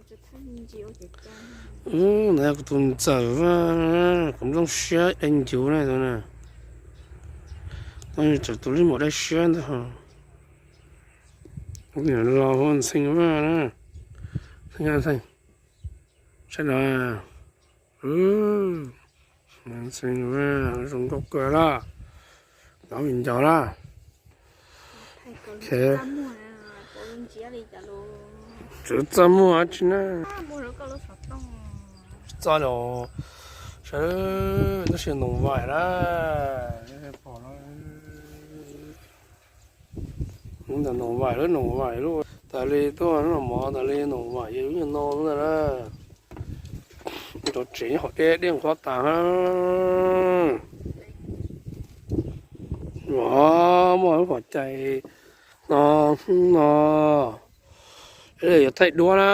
Ntawd yog kuv tus ntxawm Vaj, kuv nplooj siab dai ncuv na tus na. Tau txawm tus lij maum dai siab ntag. Niam laus hu Ntxhee Vaj na. Ntxhee, Ntxhee, saib no. Ntxhee Vaj zoo nkauj kawg lawm. Nov vim ncaus lawm. Txawm txaj muag tsi na. Txaj los sawv, tab sis noos vaim na. Pom no. Ntawm noos vaim lub, noos vaim lub tas li tuaj, lub no mov tas li, noos vaim yog lub nyuag no ntag na. Cov tsev nyob hauv dej, dej nqhuab tas na. Muaj lub pom cai no, no. Yuav thaij duab na.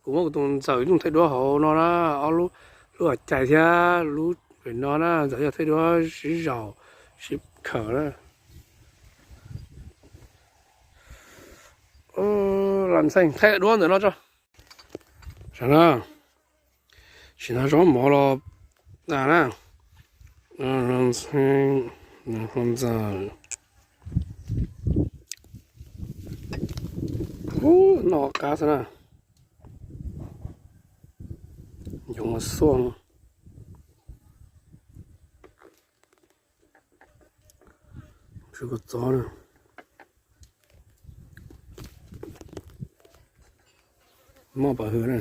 Kuv muab kuv tus ntxawm ib tug thaij duab hauv no na, ob lub, lub pom cai thiab lub pem no na, ntxawm yog thaij duab sib zaum, sib khawm na. Lam Ntxhee thaij duab ntawm no tso. Sav na, sim no tso mov los tas na. Ntxhee, ntxawm, noj qab xwb na. Yoov xuaj no. Tsis kua txob na. Moj pam hwv na.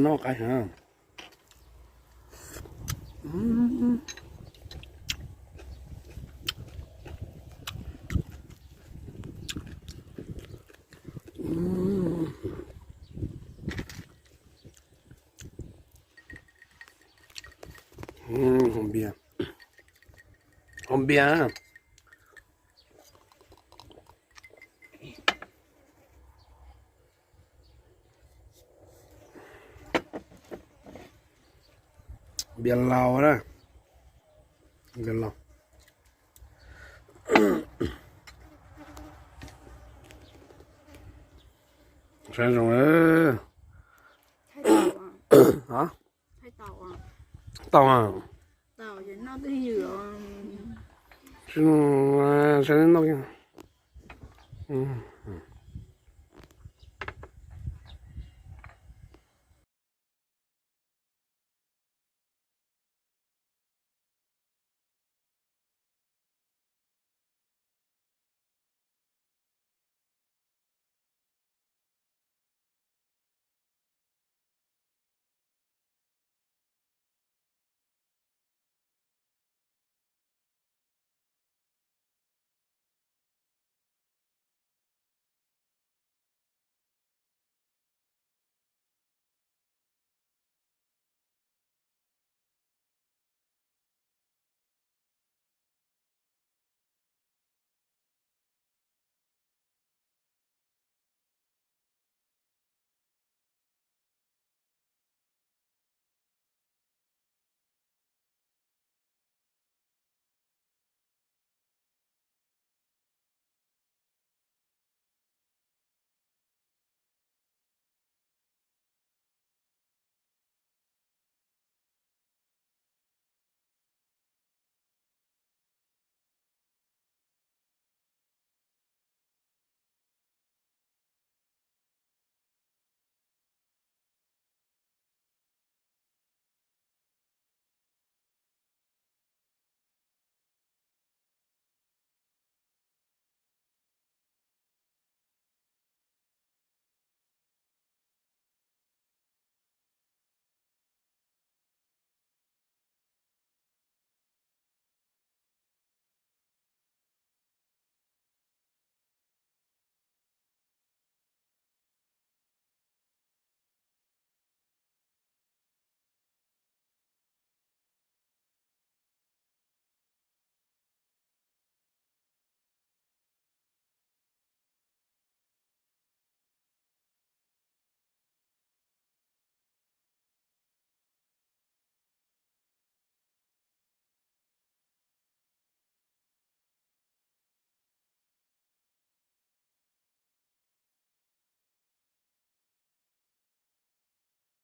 Noj qab heev. Haus npias, haus npias. Npias laus na. Npias laus. Saib zoo. Tau a. Saib noj.